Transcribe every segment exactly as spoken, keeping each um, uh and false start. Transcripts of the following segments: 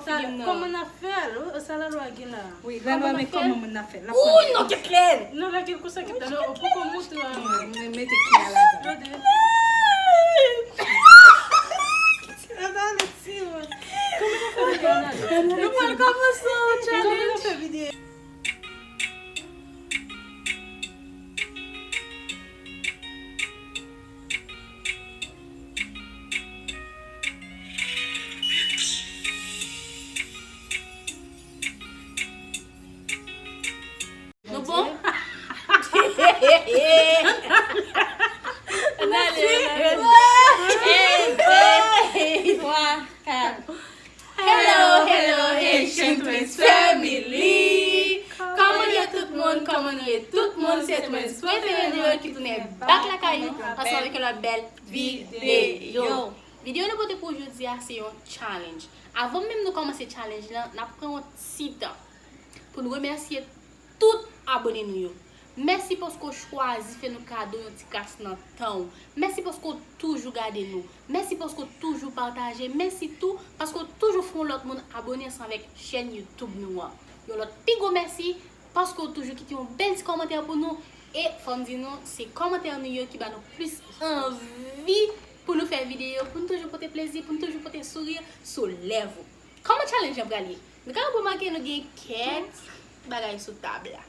Kòman n ap fè l? Sa lalwa gen la? Wi, lalwa, men kòman moun nan fè l? Ou non, Ketlèn! Non, la gen konsa ki dan ou poko moutre a. Mwen mete kiyè ladan. Tande. Tande, ti moun. Kòman n ap fè videyo la? Nou pral kòmanse yon challenge. Kòman n ap fè videyo? Nou bon? Ann ale, ann ale. Hello, hello, Haitian Twins Family! Kòman nou ye tout moun? Kòman nou ye tout moun? Se twins prefere nou yo ki tounen back lakay nou ansanm avèk yon lòt bèl videyo. Videyo nou pote pou jodi a se yon challenge. Avan menm nou kòmanse challenge lan, n ap pran yon ti tan pou n remèsye tout abone nou yo. Mèsi paske w chwazi fè nou kado yon ti kras nan tan w. Mèsi paske w toujou gade nou. Mèsi paske w toujou pataje. Mèsi tou paske w toujou fè yon lòt moun abone ansanm avèk chèn YouTube nou an. Yon lòt pi gwo mèsi paske w toujou kite yon bèl ti kòmantè pou nou. E fò m di nou, se kòmantè nou yo ki ba nou plis anvi pou nou fè videyo, pou nou toujou pote plezi, pou nou toujou pote souri sou lèv ou. Kòman challenge an pral ye? Nou ka remake nou gen kèk bagay sou tab la.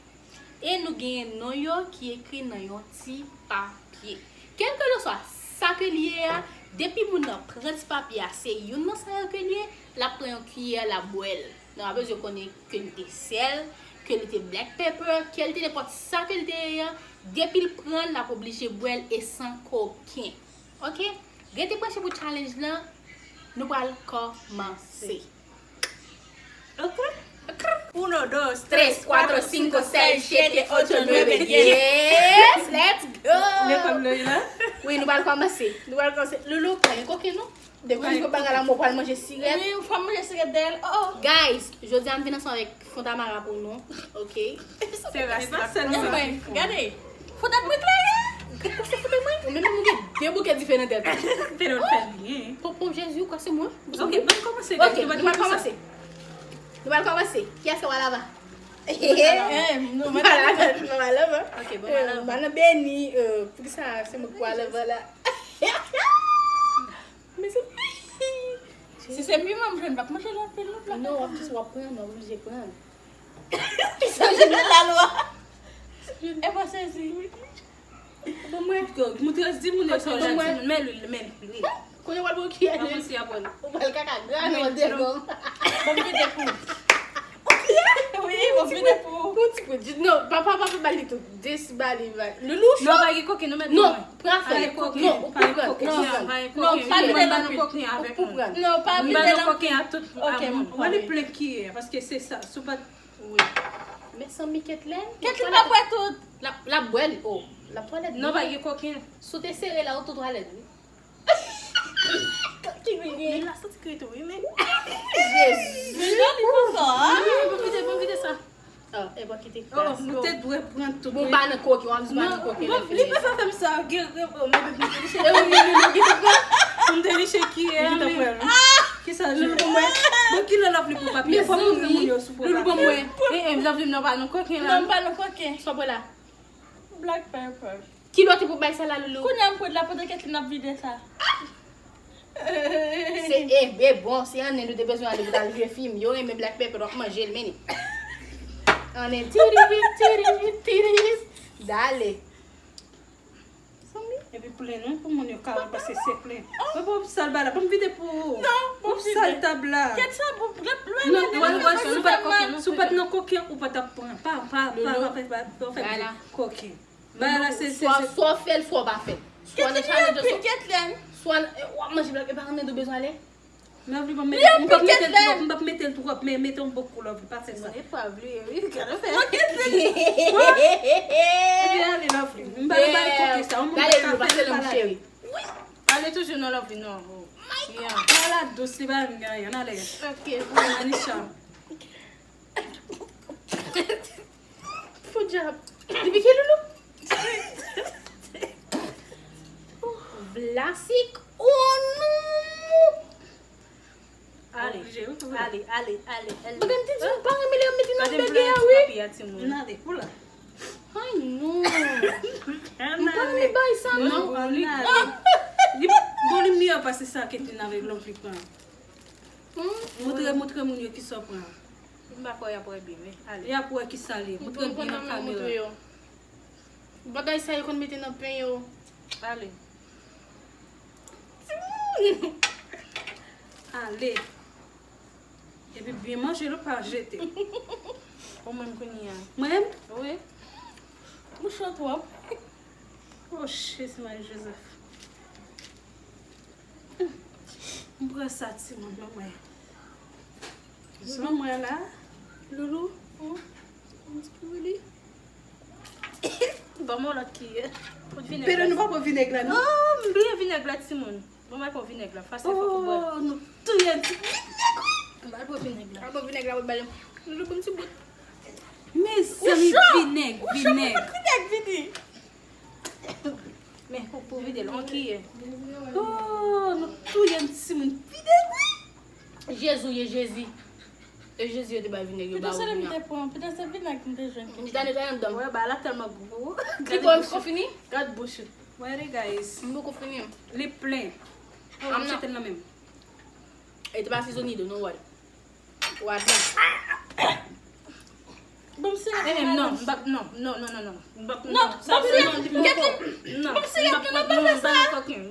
E nou genyen non yo ki ekri nan yon ti papye. Kèlkeswa sa ke l ye a, depi moun nan pran ti papye a, se youn nan sa yo ke l ye, l ap pran yon kiyè, l ap bwè l. Nou pa bezwen konnen ke li te sèl, ke li te black pepper, ke li te nenpòt sa ke li te ye a, depi l pran l, l ap oblije bwè l e san koken. Oke? Rete branche pou challenge lan, nou pral kòmanse. Oke? Uno, dos, tres, cuatro, cinco, seis, siete, ocho, nueve, diez. Let's go! Lekòl nou ye la? Wi, nou pral kòmanse. Nou pral kòmanse. Loulou, pa gen koken non. Depi yo pa gen la, mwen pral manje sirèt. Wi, ou fè manje sirèt dèyè l. Oh, oh. Guys, jodi a m vin ansanm avèk fon tamara pou nou. Oke? Se ras la sèlman. Gade. Fon tèt mwen klere. Ou menm ou gen de bouke dife nan tèt ou. Te nou fè byen. Pon, pon Jezi, ou kwè se mwen? Oke, ban n kòmanse, guys. Oke, nou pral kòmanse. Nou pral kòmanse. Kiyès ki pral avan? Eh, nou pral avan. Nou pral avan. Oke, bon, pral avan. Bana beni, poukisa se mwen ki pral avan la? Mezanmi. Si se piman m jwenn, m p ap manje l anpil non, plat. Non, w ap jis, w ap pran, w oblije pran. Sa jwenn nan lalwa. E pa sezi. Bon, mwen. Moutre di moun yo sa w la di moun, men lwil, men lwil. Kounye w al bò kiyè. Kòmanse aprann. Ou pral kaka gran nan devan. Bon, m vide pou ou. Wi, bon, m vide pou ou. Yon ti pwodui. Non, papa, papa, ba li tout. Desi ba li, ba. Loulou, non, pa gen koken, nou mèt non. Pran afè. Non, ou pou pran. Non, pa vide l anpil. Ou pou pran. Non, pa vide l anpil. Ou pa vide l anpil. Wè li plen kiyè, paske se sa, sou pa. Wi. Mezanmi, Ketlèn. Ketlèn pa bwè tout. L ap, l ap bwè li. Oh, l ap twalèt. Non, pa gen koken. Si w te sere la, ou tou twalèt, wi. Ki gri gri. Men la santi kri tou, wi, men. Jezi. Men non, li pran fò, a. Wi, bon, vide, bon, vide sa. Ah, e pa kite kras. Oh, nou te dwe pran tout. Bon, pa nan koken, w ap di pa nan koken. Non, li pa sa fè m sa. Gen, gen, oh, men, men, men, e wi, wi, wi, wi, wi. Pou m te liche kiyè a, men. Kisa, Loulou pou mwen? Bon, ki lè Lovely pou papye? Fò m montre moun yo sou pou papye. Loulou pou mwen. Eh, eh, Lovely, non, pa nan koken la. Non, pa nan koken. Sa w bwè la? Black pepper. Ki lòt ou pou bay sa la, Loulou? Kounye a m pran la pandan Ketlin ap vide sa. Se, e, e bon, se an End ou te bezwen ale pou t al jwe fim. Yo renmen black pepper, w ap manje l, men. An End, tiririt, tiririt, tiririt. Dale. Epi plen wi pou moun yo ka wè paske se plen. Mwen pou sal ba la, pou m vide pou ou. Non, pou m vide. Sal tab la. Kèt sa, pou m ret lwen. Non, ou pa t nan koken, ou pa t ap pran. Pa, pa, pa, pa fè, pa, pa fè koken. Bagay la se, se, swa, se swa w fè l, swa w pa fè l. Swa nan challenge, swa, swa w ap manje blak, e pa anmède w bezwen ale. Lovely, m p ap mete l twòp, m p ap mete l twòp, men mete yon bokou, Lovely, pa fè sa. Epi ale, Lovely, m pa nan bay koken sa, yon moun pa ka fè l, pa l ale. Ale toujou non, Lovely, non. Ala dous, li pa menm gen anyen, ale. Ok, bon. Anisha. Podyab. Li pike Loulou. Vlasik, oh non! Ale, ale, ale, ale, ale. Bagay m te di nou pa renmen lè yo mete nan bègè a, wi. N ale, pou la. Ay, non. M pa renmen bagay sa, non. Bon, li miyò pase sa Ketlin avèk lòt fi pran. Montre, montre moun yo ki sa w pran. M pa kwè y ap wè byen, men ale. Y ap wè ki sa l ye. Montre l byen nan kamera. Bagay sa yo konn mete nan pen yo. Ale. Ale. Epi byen manje l, pa jete. Ou menm kounye a. Mwen menm? Wi. Ou cho twòp. Oh, Jezi, Mari Jozèf. M pran sa, timoun, ban mwen. Ban mwen la. Loulou. Ban mwen lòt kiyè. Pot vinèg la. Pede nou pa pran vinèg la, non? Oh, m bliye vinèg la, timoun. Bon, mwen pran vinèg la. Fase fòk ou bwè. Oh, nou touye ti vinèg, wi. M pral pran vinèg la. Al pran vinèg la, mwen ba li. Loulou, bon ti bout. Mezanmi, vinèg, vinèg. Vinèg vini. Men, pou, pou vide l, on kiyè. Oh, nou touye m timoun. Vide l, wi. Jezi, ye Jezi. E Jezi yo te bay vinèg yo ba ou kounya. Poutèt se li m te pran, poutèt se vinèg m te jwenn. M ta netwaye anndan. Wè, bagay la tèlman gwo. Ki bò m poko fini? Gad bouch ou. Wè, guys. M poko fini. Li plen. Oh, m jete l nan men m. E te pa sizoni do, non, wè. Wad la. Bon, m sirèt la. Non, m p ap, non, non, non, non, non. M p ap, non, sa se non, li poko. Non, m p ap, non, pa nan koken.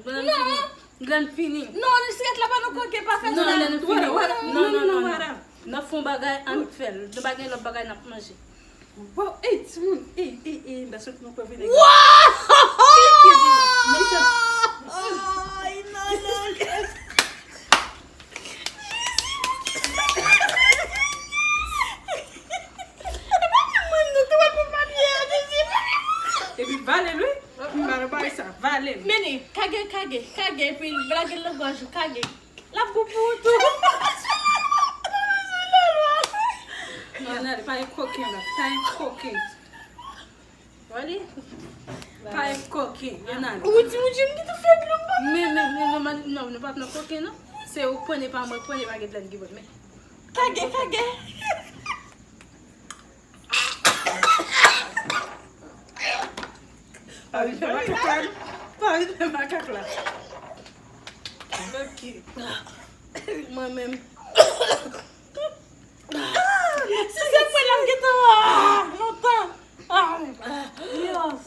Grenn fini. Non, li sirèt la pa nan koken, pa fè sa. Non, grenn fini. Non, non, non, non. N ap fè yon bagay, ann fè l. Nou pa gen lòt bagay n ap manje. Wow, ey, timoun, ey, ey, ey, m pa sot nan pwè vini. Wow! Ey, non, non. Epi vale l, wi. M pa nan bagay sa, vale l. Mennen, kage, kage, kage, epi lage l nan gòj ou, kage. L ap bon pou ou tou. Non, non, pa gen koken la, pa gen koken. Wale. Pa gen koken, y ann ale. Ou di ou di m ki tou fè dlo m pa. Men, men, men, non, non, nou pa t nan koken, non. Se ou k pran, e pa mwen k pran, e pa gen dlo ki bon, men. Kage, kage. Pa vin fè makak la. Pa vin fè makak la. Ok. Mwen menm. Si se mwen la m gentan, ah, lontan. Ah, Dios.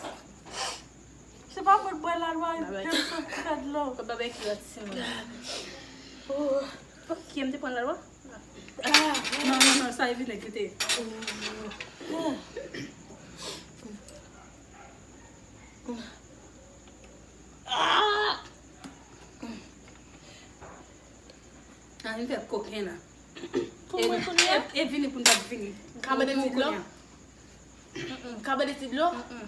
Se pa mwen k bwè la lwa, yo sot fè dlo. Fò babekyou a ti moun. Oh. Ok, m te pran la lwa. Ah, non, non, non, sa e vinèg ki te. Ah! Ann fè koken la. Pou mwen kounye a? E, e vini pou n t ap vini. Ka mande ti dlo? Mm-mm. Ka mande ti dlo? Mm-mm.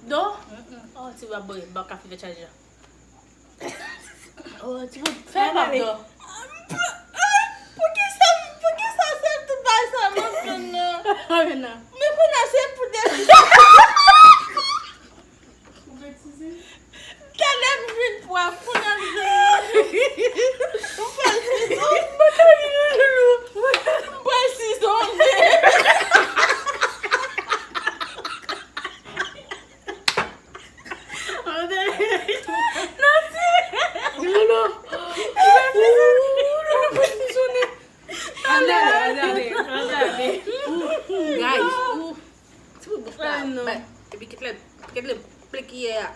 Dlo? Mm-mm. Oh, ti bab boy, bab kafe fè chaje a. Oh, ti bout fè bab dlo. Poukisa, poukisa se tout bagay sa m ap jwenn nan? Men kounye a se pou depi. Talè m jwenn pwav, kounye a m jwenn. M pral sizon. M pral sizon. Nancy! Loulou! Loulou, pa sizonnen. Ann ale, ann ale, ann ale. Guys, ou. Ti bout bouch la. Epi kit lè, kit lè plen kiyè a.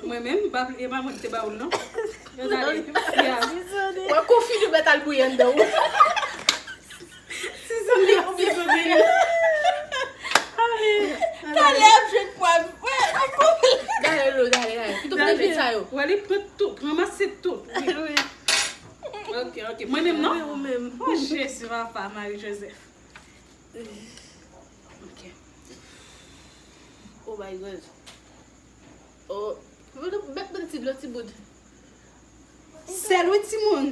Mwen menm, m pa plen, e pa mwen ki te ba ou l, non. Ann ale. Wè konfi nou mèt al bouyi anndan ou. Sizone, sizone. Ale. Talè ap jwenn pwav. Wè, wè konfi. Gade lo, gade, gade. Kite plen vit sa yo. Wè, li pran tout, ranmase tout. Wi. Ok, ok. Mwen menm, non? Wi, ou menm. Oh, Jezi, papa, Mari Jozèf. Ok. Oh my God. Oh, mete ti dlo ti bout. Sèl wi timoun.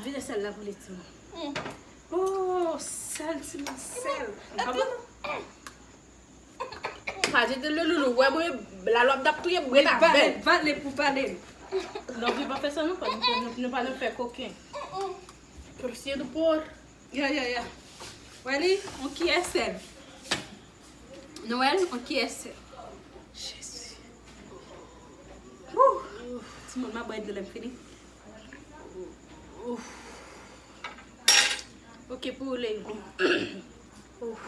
Vide sèl la pou li timoun. Oh, sèl timoun, sèl. Pa jete le loulou, wè mwen, la lwa ap touye m ret avè l. Vale pou vale. Non, vi pa fè sa non, pa nou, nou, nou pa nan fè koken. Por ciento por. Ya, ya, ya. Wè li, on kiyè sèl. Noël, on kiyè sèl. Jezi. Wouh. Timoun, m ap bwè dlo lè m fini. Ouf. Ok, pou ou, Leyou. Ouf.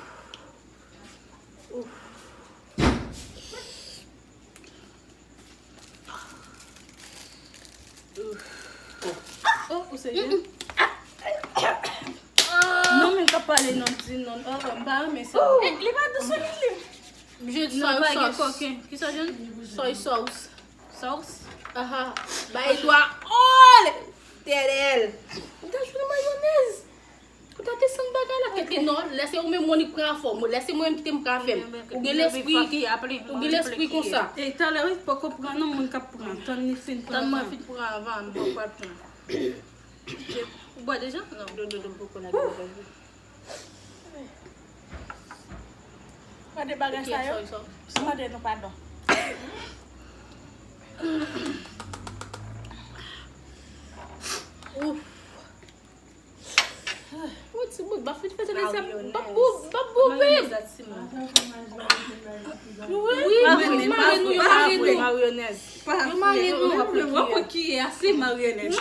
Ouf. Oh, ou serye? Non, men k ap pale non, di non. Oh, m pa renmen sa. Eh, li pa dous solid, li. Je Non, pa gen sos. Koken. Kisa, John? Soy sauce. Sauce? Aha. Bay dwa. Oh, Letènèl. Ou ta jwenn mayonèz. Pou ta desann bagay la, kèt non, lè se ou menm mwen li pran afè w, lè se mwen menm ki te m pran afè m. Ou gen lespri, ou gen lespri konsa. E talè wi, poko pran non, moun k ap pran, tann li fin pran. Tann mwen fin pran avan, m poko pral pran. Ou bwè deja? Non, do, do, do, m poko lage bagay. Gade bagay sa yo. Mande nou padon. Ouf. Ou ti bout, ba fit fete de sa. Ba bou, ba bou, babe. Wi, wi, mare nou, yo mare nou. Mayonèz. Yo mare nou. Wap wè ki e ase mayonèz.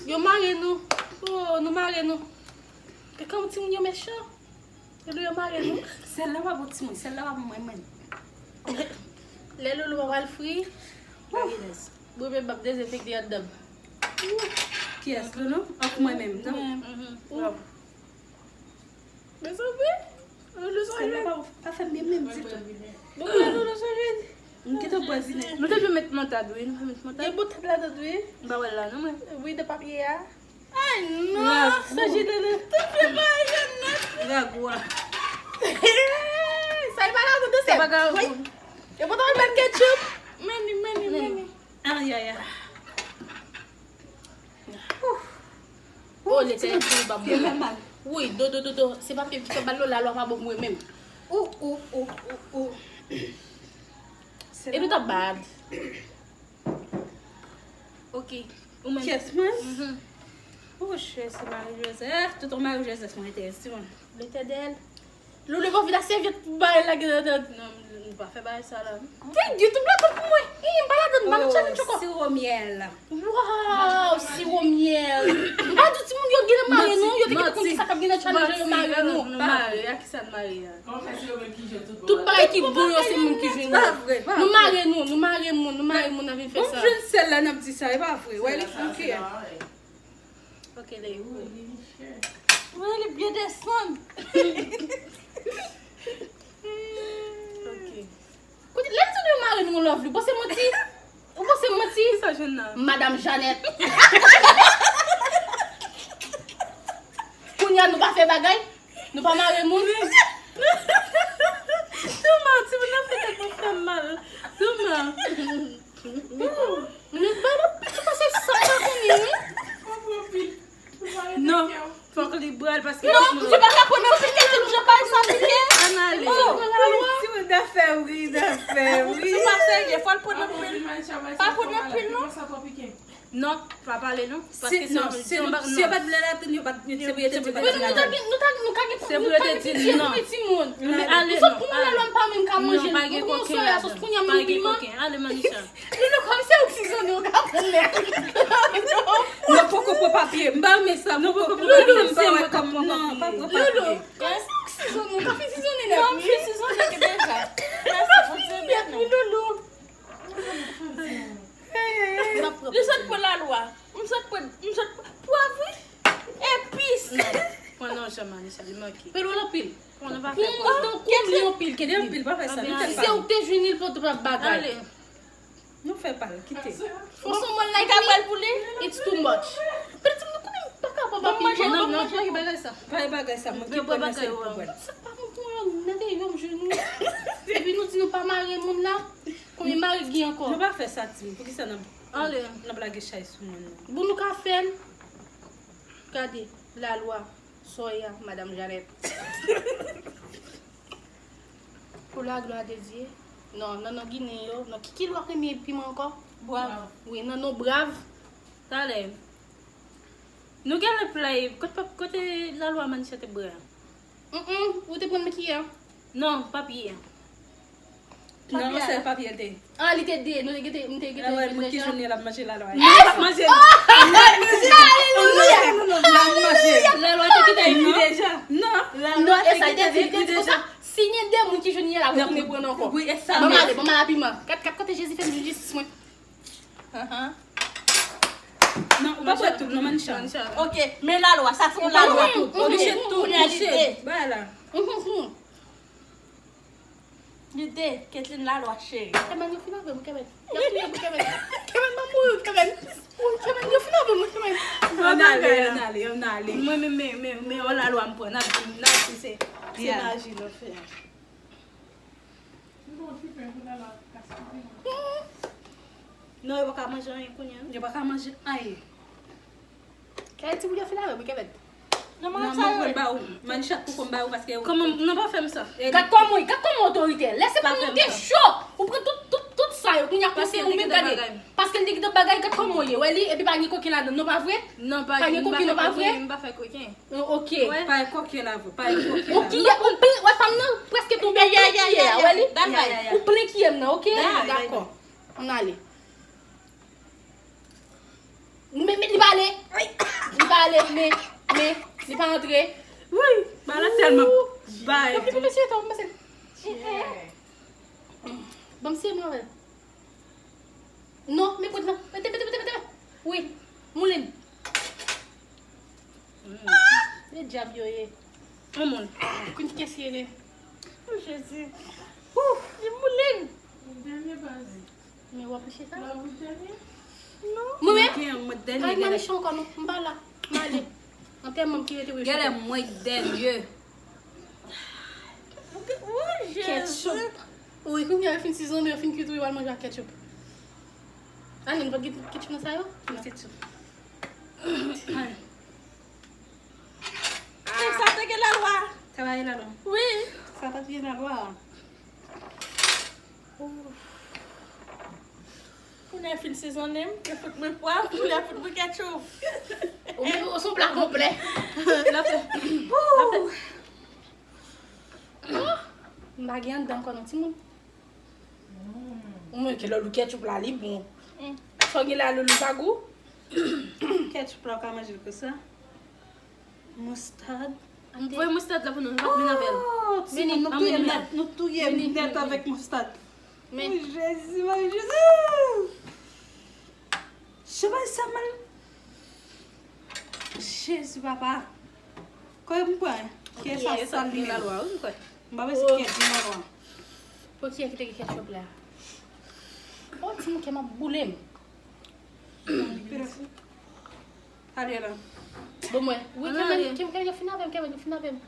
Yo mare nou. Oh, nou mare nou. Kaka yon timoun yo mechan. Loulou yo mare nou. Sèl la pa pou timoun, sèl la pa pou mwen menm. Lè loulou pa pral fri, mayonèz. Bebe bab dezenfekte anndan. Kiyès, loulou? Ak mwen menm, non? Mwen, mhm. Mezanmi, loulou solid. Sèl la pa, pa fè m menm, menm ditou. Bebe loulou solid. M kite w bwazine. Nou te dwe met mantad, wi, nou pa met mantad. Gen bout ladan, wi. M pa wè l la, non, mwen. Wi, nan papye a. Ay, non, sa jene nou. Tout vye bagay jene nou. Ragwa. Sa e pa ragwa de sèl. Wi. E pote yon bèl ketchup. Meni, meni, meni. Ay, ay, ay. Oh, Letènèl, pou li ba mwen. Wi, do, do, do, do. Se pa pye ki fè mal, non, lalwa pa bon pou mwen menm. Ou, ou, ou, ou, ou. Epi ta bad. Ok. Ou menm. Kiyès mwen? Mhm. Oh, chè, se Marie Joseph. Tout yon Marie Joseph mwen enterese, mwen. Letènèl. Loulou pa vin ak sèvyèt pou bagay la gen nan tèt. Non, nou pa fè bagay sa la. Figi, tout la tout pou mwen. Ih, m pa ladan, m pa nan challenge ankò. Siwo myèl. Waw, siwo myèl. M pa di timoun yo gen nan mare nou, yo te gen konn kisa k ap gen nan challenge yo mare nou. Nou mare, a kisa n mare a? Tout bagay ki bon yo se moun ki jwenn yo. Nou mare nou, nou mare moun, nou mare moun nan vin fè sa. Bon, jwenn sèl la n ap di sa, e pa vre. Wè li fouke. Ok, lè yo. Wè li byen desann. Ok. Kote, lè m di nou yo mare nou, love li, ou panse manti? Ou panse manti? Kisa jwenn nan? Madam Janèt. Kounye a nou pa fè bagay? Nou pa mare moun? Toma, timoun nan fè tèt mwen fè m mal. Toma. Nou ba nou piti pase sa pa konnen, wi. Non, fòk li bwè l paske non, se pa ka pran nan pil, kèt jan pa sa pike. Ann ale. Oh, si w dafè wi, dafè wi. Nou pa serye, fò l pran nan pil. Pa pran nan pil, non. Non, pa pale, non. Paske si yo pa t vle latann, yo pa t, se pou yo te di nou pa t vle latann. Se pou yo te di non. Timoun. Men ale, non. Sot pou mwen la, lò m pa menm ka manje l. Mwen gen yon soya sos, kounye a m gen piman. Ale, Manisha. Loulou, kòm se ou ki sizonnen, ou ka pran lè. Nou poko pran papye. M pa renmen sa. Nou poko pran papye. M pa wè kòm non, pa pran papye. Loulou, kòm se ou ki sizonnen, ou ka fin sizonnen nèt, wi. Non, m fin sizonnen deja. Mèsi, Bondye beni. Loulou. Li sot pran lalwa. M sot pran, m sot pran pwav, wi. Epis. Pran nan jan, Manisha, li manke. Pil ou l anpil. Pou mwen, tankou li anpil, kèt li anpil, pa fè sa. Si se ou k te jwenn li, l poto p ap bagay. Ale. Nou fè pa l, kite. Fò son mòn la, li ka pral pou li. It's too much. Pitit, nou konnen m pa kapab ap manje. Non, non, non, pa gen bagay sa. Pa gen bagay sa, mwen ki pran nan sèl pou mwen. Sa pa bon pou mwen, nan deyò m jwenn ou. Epi nou di nou pa mare moun la. Konbyen mari k gen ankò? Nou pa fè sa, timoun. Poukisa n ap, n ap lage chay sou moun nan? Bon, nou ka fè l. Gade, lalwa. Soya, Madam Janèt. Pour la gloire de Dieu. Non, nan non ginen yo. Non, ki, ki lwa k renmen piman ankò? Brav. Wi, nan non brav. Talè. Nou gen lè play, kote, kote Lalwa Manisha te bwè a? Mm, mm, ou te pran men kiyè? Non, papye. Non, se papye l te ye. Ah, li te de, nou te gete, nou te gete. Ah, wè, mwen ki jounen l ap manje Lalwa. Non, l ap manje. Alelouya! Alelouya! Lalwa te kite li deja. Non. Non, e sa l te di, li te di konsa, si gen de moun ki jwenn yè la, ou tounen pran ankò. Wi, e sa. Ban m ale, ban m al a piman. Kat, kat, kote Jezi fè m jwenn jistis mwen. Ahan. Non, ou pa pran tout, non, Manisha. Ok, men Lalwa, sa se yon Lalwa tou. Oblije tou, oblije. Bay la. Li de, Ketlin Lalwa cheri. Kèmèn, yo fin avè m, Kèmèn. Y ap touye m, Kèmèn. Kèmèn, m ap mouri, Kèmèn. Kèmèn, yo fin avè m, Kèmèn. Ann ale, ann ale, ann ale. Mwen menm, men, men, men, yon Lalwa m pran, n ap di, n ap di se, se maji nou fè. Non, yo pa ka manje anyen kounye a. Yo pa ka manje anyen. Kay ti bout yo fin avè m, Kèmèn. Non, mwen pral ba ou. Manisha poko m ba ou paske ou... Kòman, non, pa fè m sa. Gad kòman, gad kòman otorite. Lè se pou monte cho. Ou pran tout, tout, tout sa yo. Kounye a konseye ou menm gade. Paske l te gen bagay, gad kòman w ye. Wè li, epi pa gen koken ladan, non, pa vre? Non, pa gen koken, non, pa vre? M pa fè koken. Ok. Pa gen koken la vre, pa gen koken la. Ou plen, ou plen, wè fanm nan, prèske tonbe, ou plen kiyè a, wè li? Ou plen kiyè m nan, ok? Dakò. Ann ale. Men, men, li pa ale. Li pa ale, men, men, li pa antre. Wi, ba la tèlman bay. Ban m siye tou, ban m siye. Ban m siye mwen avè l. Non, men pot nan. Mete, mete, mete, mete. Wi, moulen. Ah! Se dyab yo ye. Yon moun. Kounye kès ye li. Oh, Jezi. Ouf, li moulen. Dènye bazi. Men w ap mouche sa? La ou dènye? Non. Mwen menm? Mwen dènye, ay, mwen mechan ankò non. M pa la. M ale. Antèman m ki rete wi. Genlè mwen dènye. Oh, Jezi. Ketchup. Wi, kounye a yo fin sizonnen, yo fin kwit wi, w al manje ak ketchup. Ann, nou pa t gen ketchup nan sa yo? Gen ketchup. Ay. Sa te gen Lalwa. Sa pa gen Lalwa? Wi. Sa pa t gen Lalwa. Kounye a fin sizonnen m, yo fout mwen pwav, kounye a fout mwen ketchup. Ou menm, ou se yon pla konplè. L ap fè, l ap fè. M pa gen anndan ankò non, timoun. Ou menm ke lè w ketchup la, li bon. Fò gen la, loulou pa gou. Ketchup la, ou ka manje l konsa. Moustad. Voye moustad la pou nou, nou pa vin avè l. Oh, timoun, nou touye m nèt, nou touye m nèt avèk moustad. Men. Oh, Jezi, Mari Jezi. Chebay sa mal. Jezi, papa. Kòman m pran? Kiyès sa sal li menm? M pa bezwen kiyès gen Lalwa. Pou kiyès ki te gen ketchup la? Oh, timoun, kè m ap boule m. Ale la. Bon, mwen. Wi, Kèmèn, Kèmèn, Kèmèn, yo fin avè m, Kèmèn, yo fin avè m.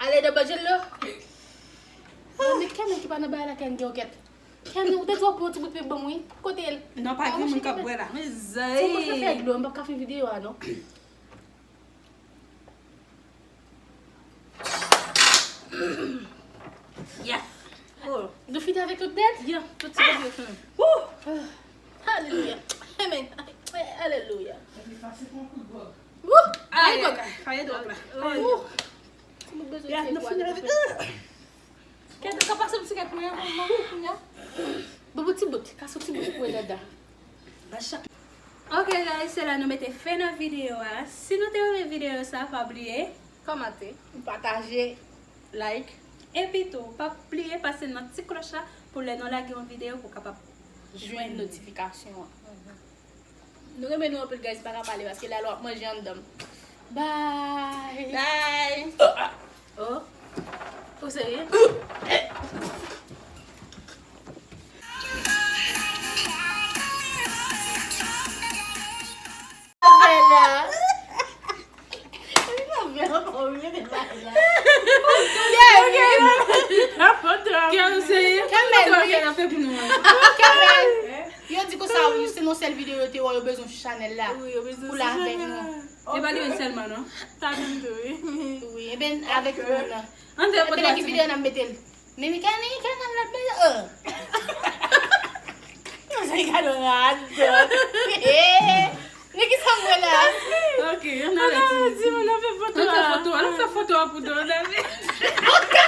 Ale de bòjel lo. Mwen, men Kèmèn ki pa nan bagay la, Kèmèn gen okèt. Kèmèn, ou te di w ap pran yon ti bout pen ban m, wi. Kote l? Non, pa gen moun k ap bwè la. Men zay. Ti moun fè dlo, m p ap ka fin videyo a, non. Yeah. Oh. Nou fini avèk tout nèt? Yeah, tout ti bagay yo fini. Woo! Alelouya. Amen. Alelouya. Woo! Ay, ay, ay, ay, ay, ay. Woo! Mwen bezwen tiye pwa. Kèt, ka pase m sigarèt mwen an, mwen, mwen, mwen. Bon, bon, ti bout, ka soti bout pou wè dada. Ok, guys, se la nou mete fen nan videyo a. Si nou te renmen videyo sa, pa bliye kòmante, pataje, like. Epi tou, pa bliye pase nan ti klòch la pou lè nou lage yon videyo pou w kapab jwenn notifikasyon an. Nou renmen nou anpil, guys, pa ka pale paske Lalwa ap manje anndan m. Bye! Bye! Oh. Ou serye? Kè w serye? Kè w fè pou nou an. Yo di konsa, wi, se nan sèl videyo yo te wè yo bezwen sou chanèl la. Wi, yo bezwen sou chanèl la. Pou l avèk nou. E pa li menm sèlman, non. Sa menm tou, wi. Wi, e ben, avèk nou, non. Ann fè foto a, timoun. Videyo n ap mete l. Mimi Kani, Kani, n ap mete, oh. Sa e gade rad. Men ki sa m wè la? Ok, ann ale. Di moun nan fè foto a. Ann fè foto a, ann fè foto a pou nou, ann ale.